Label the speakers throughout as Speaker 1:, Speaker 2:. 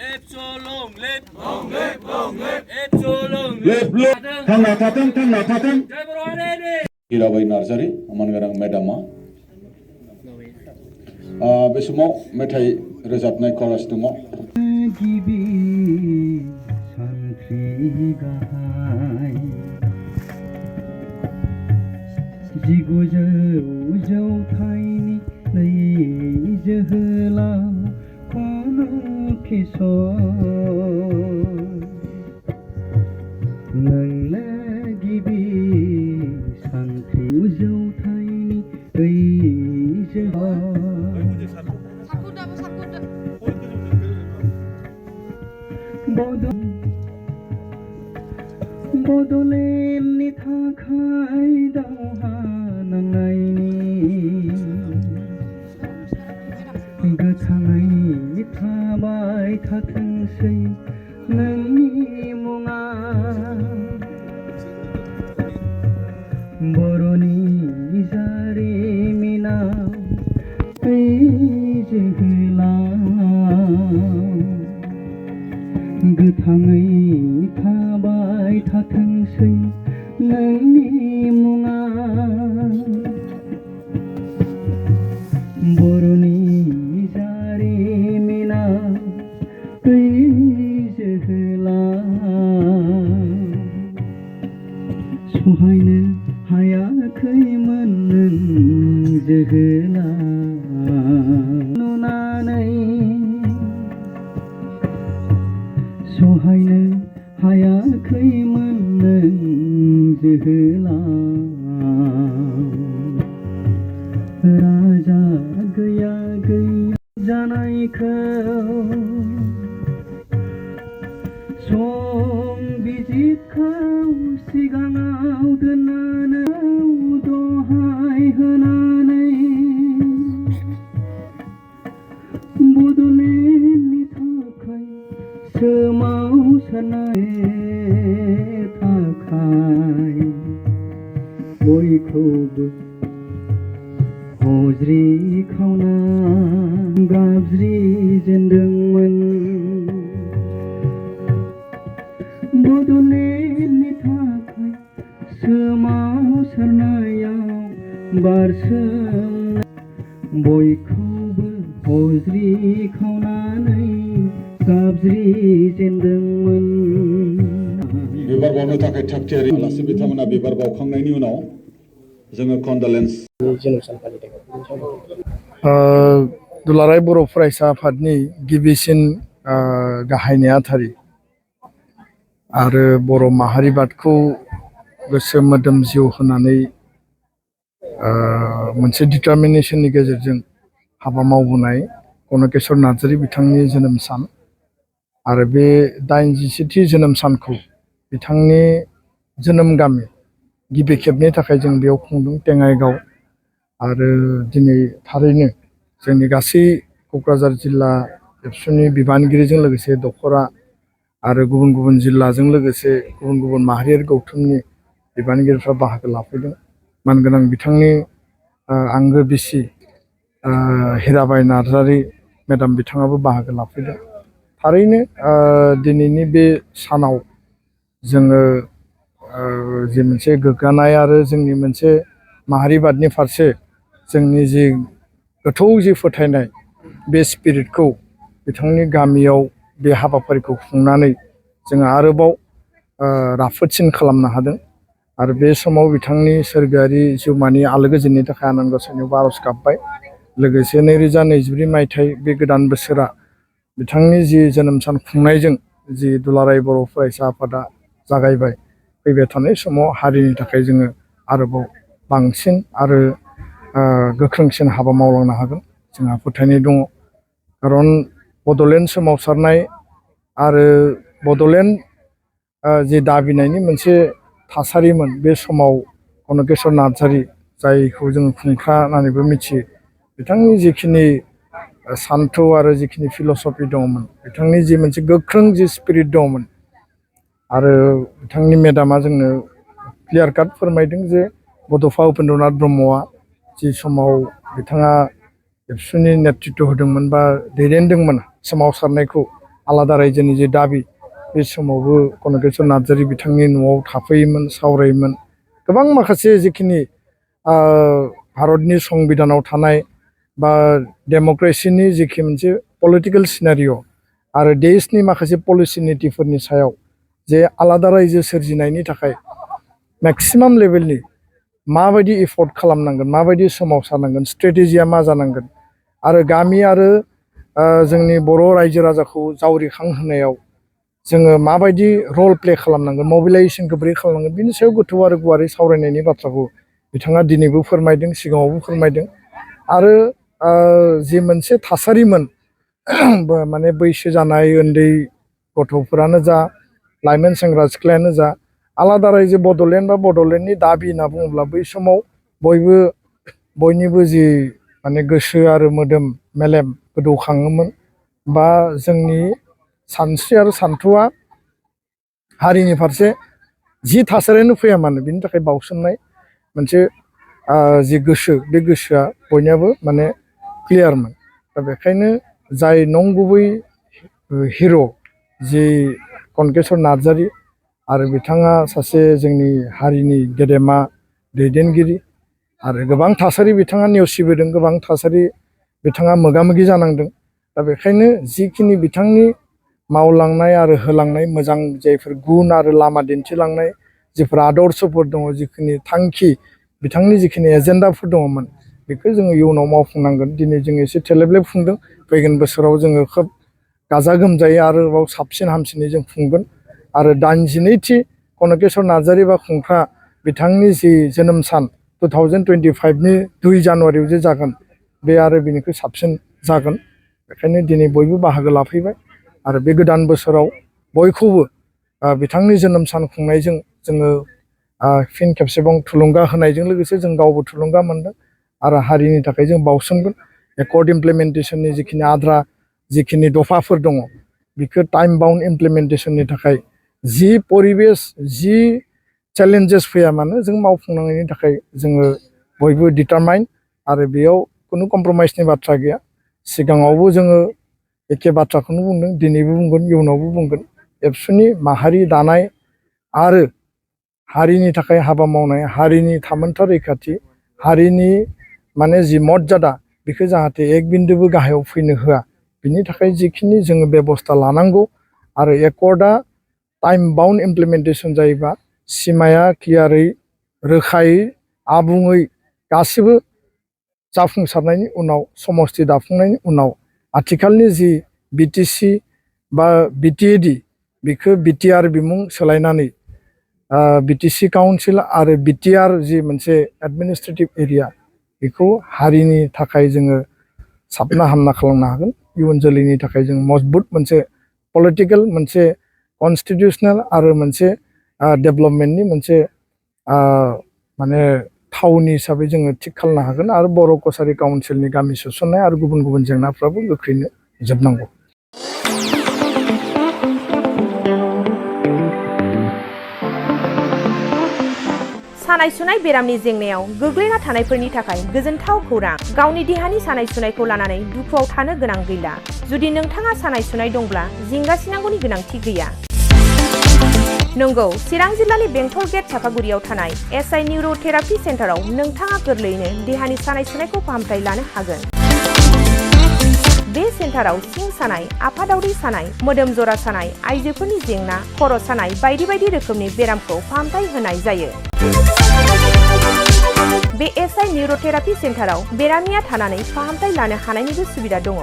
Speaker 1: Absu long live, long live, long live. Absu long live.
Speaker 2: थांना थाथों थांना थाथों
Speaker 3: हिराबाई नार्जारी अमानगारां मेडामा बे समाव मेथाइ रोजाबनाय क'रास दङ
Speaker 4: गिबि सानथ्रि गाहाय जिगुजौ जौथाइनि नै जोहोलाव नोंनो गिबि सानथ्रि जौथाइनि दै बड'लेण्डनि थाखाय दावहा नांनायनि गोथाङै थाबाय थाथोंसै नोंनि मुङा बर'नि जारिमिनाव बै जोहोलाव गोथाङै थाबाय थाथोंसै नोंनि मुङा बर'नि जारिमिनाव बै जोहोलाव सहायनो हायाखैमोन नों जोहोलाव नुनानै सहायनो हायाखैमोन नों जोहोलाव राजा गैया गैया जानायखौ संबिजितखौ सिगाङाव दोननानै दहाय होनानै बड'लेण्डनि थाखाय सोमावसारनाय थाखाय बयखौबो हज्रि खावना गाबज्रि जेनदोंमोन बड'लेण्डनि थाखाय सोमावसारनायाव बारसोमनाय बयखौबो हज्रि खावनानै गाबज्रि जेनदोंमोन
Speaker 3: बिबार बावनो थाखाय थाग थियारि आलासि बिथांमोना बिबार बावखांनायनि उनाव जोङो कन्डलेन्स
Speaker 5: दुलाराय बर' फरायसा आफादनि गिबिसिन गाहाय नेहाथारि आरो बर' माहारिबादखौ गोसो मोदोम जिउ होनानै मोनसे डिटारमिनेसननि गेजेरजों हाबा मावबोनाय गणकेश्वर नार्जारी बिथांनि जोनोम सान आरो बे 87थि जोनोम सानखौ बिथांनि जोनोम गामि गिबि खेबनि थाखाय जों बेयाव खुंदों टेङाइगाव आरो दिनै थारैनो जोंनि गासै क'क्राझार जिल्ला एबसुनि बिबानगिरिजों लोगोसे दखरा आरो गुबुन गुबुन जिल्लाजों लोगोसे गुबुन गुबुन माहारियारि गौथुमनि बिबानगिरिफ्रा बाहागो लाफैदों मानगोनां बिथांनि आंगो बिसि हिराबाई नार्जारी मेडाम बिथाङाबो बाहागो लाफैदों थारैनो दिनैनि बे सानाव जोङो जि मोनसे गोग्गानाय आरो जोंनि मोनसे माहारिबादनि फारसे जोंनि जि गोथौ जि फोथायनाय बे स्पिरिटखौ बिथांनि गामियाव बे हाबाफारिखौ खुंनानै जोङो आरोबाव राफोदसिन खालामनो हादों आरो बे समाव बिथांनि सोरगोआरि जिउमानि आलो गोजोननि थाखाय आनान गसाइनियाव आरज गाबबाय लोगोसे 2024 मायथाइ बे गोदान बोसोरा बिथांनि जि जोनोम सान खुंनायजों जि दुलाराय बर' फरायसा आफादा जागायबाय फैबाय थानाय समाव हारिनि थाखाय जोङो आरोबाव बांसिन आरो गोख्रोंसिन हाबा मावलांनो हागोन जोंहा फोथायनाय दङ खारन बड'लेण्ड सोमावसारनाय आरो बड'लेण्ड जि दाबिनायनि मोनसे थासारिमोन बे समाव गणकेश्वर नार्जारी जायखौ जोङो खुंख्रा होननानैबो मिथियो बिथांनि जिखिनि सान्थौ आरो जिखिनि फिल'सफि दङमोन बिथांनि जि मोनसे गोख्रों जि स्पिरिट दङमोन आरो बिथांनि मेडामा जोंनो क्लियार काट फोरमायदों जे बड'फा उपेन्द्रनाथ ब्रह्मआ जि समाव बिथाङा एबसुनि नेतृत्व होदोंमोन बा दैदेनदोंमोन सोमावसारनायखौ आलादा रायजोनि जे दाबि बे समावबो गणकेश्वर नार्जारी बिथांनि न'आव थाफैयोमोन सावरायोमोन गोबां माखासे जिखिनि भारतनि संबिधानाव थानाय बा डेम'क्रेसिनि जिखि मोनसे पलिटिकेल सिनारिय' आरो देशनि माखासे पलिसि नीतिफोरनि सायाव जे आलादा रायजो सोरजिनायनि थाखाय मेक्सिमाम लेभेलनि माबायदि एफर्ट खालामनांगोन माबायदि सोमावसारनांगोन स्ट्रेटेजिया मा जानांगोन आरो गामि आरो जोंनि बर' रायजो राजाखौ जावरिखांहोनायाव जोङो माबायदि रल प्ले खालामनांगोन मबिलाइजेसनखौ बोरै खालामनांगोन बिनि सायाव गोथौ आरो गुवारै सावरायनायनि बाथ्राखौ बिथाङा दिनैबो फोरमायदों सिगाङावबो फोरमायदों आरो जि मोनसे थासारिमोन माने बैसो जानाय उन्दै गथ'फोरानो जा लाइमोन सेंग्रा सिख्लायानो जा आलादा रायजो बड'लेण्ड बा बड'लेण्डनि दाबि होनना बुङोब्ला बै समाव बयनिबो जि माने गोसो आरो मोदोम मेलेम गोदौखाङोमोन बा जोंनि सानस्रि आरो सान्थौआ हारिनि फारसे जि थासारियानो फैया मानो बिनि थाखाय बावसोमनाय मोनसे जि गोसो बे गोसोआ बयनियाबो माने क्लियारमोन दा बेखायनो जाय नंगुबै हिर' जि गणकेश्वर नार्जारी आरो बिथाङा सासे जोंनि हारिनि गेदेमा दैदेनगिरि आरो गोबां थासारि बिथाङा नेवसिबोदों गोबां थासारि बिथाङा मोगा मोगि जानांदों दा बेखायनो जिखिनि बिथांनि मावलांनाय आरो होलांनाय मोजां जायफोर गुन आरो लामा दिन्थिलांनाय जिफोर आदर्शफोर दङ जिखिनि थांखि बिथांनि जिखिनि एजेन्डाफोर दङमोन बेखौ जोङो इयुनाव मावफुंनांगोन दिनै जों एसे थेलेबलेब खुंदों फैगोन बोसोराव जोङो खोब गाजा गोमजायै आरोबाव साबसिन हामसिनै जों खुंगोन आरो 82थि गणकेश्वर नार्जारी बा खुंख्रा बिथांनि जि जोनोम सान 2025नि 2 जानुवारियाव जे जागोन बे आरो बिनिख्रुइ साबसिन जागोन बेखायनो दिनै बयबो बाहागो लाफैबाय आरो बे गोदान बोसोराव बयखौबो बिथांनि जोनोम सान खुंनायजों जोङो फिन खेबसेबाव थुलुंगा होनायजों लोगोसे जों गावबो थुलुंगा मोनदों आरो हारिनि थाखाय जों बावसोमगोन एकर्ड इमप्लिमेन्टेसननि जिखिनि आद्रा जिखिनि दफाफोर दङ बिखौ टाइम बाउन्ड इमप्लिमेन्टेसननि थाखाय जि परिबेस जि चेलेन्जेस फैया मानो जों मावफुंनायनि थाखाय जोङो बयबो डिटारमाइन आरो बेयाव खुनु कमप्रमाइसनि बाथ्रा गैया सिगाङावबो जोङो एखे बाथ्राखौनो बुंदों दिनैबो बुंगोन इयुनावबो बुंगोन एबसुनि माहारि दानाय आरो हारिनि थाखाय हाबा मावनाय हारिनि थामोनथा रैखाथि हारिनि माने जि मर्यादा बेखौ जाहाथे एक बिन्दुबो गाहायाव फैनो होआ बिनि थाखाय जिखिनि जोङो बेबस्था लानांगौ आरो एकर्डआ टाइम बाउन्ड इमप्लिमेन्टेसन जायोबा सिमाया क्लियारै रोखायै आबुङै गासिबो जाफुंसारनायनि उनाव समष्टि दाफुंनायनि उनाव आथिखालनि जि बिटिसि बा बिटिएडि बेखौ बिटिआर बिमुं सोलायनानै बिटिसि काउन्सिल आरो बिटिआर जि मोनसे एडमिनिस्ट्रेटिभ एरिया बेखौ हारिनि थाखाय जोङो साबना हामना खालामनो हागोन इयुन जोलैनि थाखाय जों मजबुत मोनसे पलिटिकेल मोनसे कन्स्टिटिउसनेल आरो मोनसे डेभेलपमेन्टनि मोनसे माने थावनि हिसाबै जोङो थिग खालामनो हागोन आरो बर' कसारि काउन्सिलनि गामि सोसननाय आरो गुबुन गुबुन जेंनाफ्राबो गोख्रैनो जोबनांगौ।
Speaker 6: सानाय सुनाय बेरामनि जेंनायाव गोग्लैना थानायफोरनि थाखाय गोजोनथाव खौरां गावनि देहानि सानाय सुनायखौ लानानै दुखुआव थानो गोनां गैला जुदि नोंथाङा सानाय सुनाय दंब्ला जिंगासिनांगौनि गोनांथि गैया। नंगौ चिरां जिल्लानि बेंटल गेट चापागुरियाव थानाय एसआइ निउर'थेरापि सेन्टाराव नोंथाङा गोरलैयैनो देहानि सानाय सुनायखौ फाहामथाय लानो हागोन। बे सेन्टाराव सिं सानाय आफादावरि सानाय मोदोम जरा सानाय आइजोफोरनि जेंना खर' सानाय बायदि बायदि रोखोमनि बेरामखौ फाहामथाय होनाय जायो। बे एसआइ निउर'थेरापि सेन्टाराव बेरामिया थानानै फाहामथाय लानो हानायनिबो सुबिदा दङ।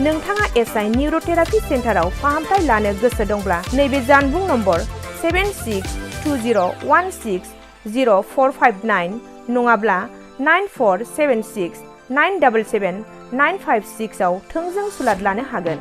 Speaker 6: नोंथाङा एसआइ निउर'थेरापि सेन्टाराव फाहामथाय लानो गोसो दंब्ला नैबे जानबुं नम्बर 7620160459 नङाब्ला 9476977956 आव थोंजों सुलाद लानो हागोन।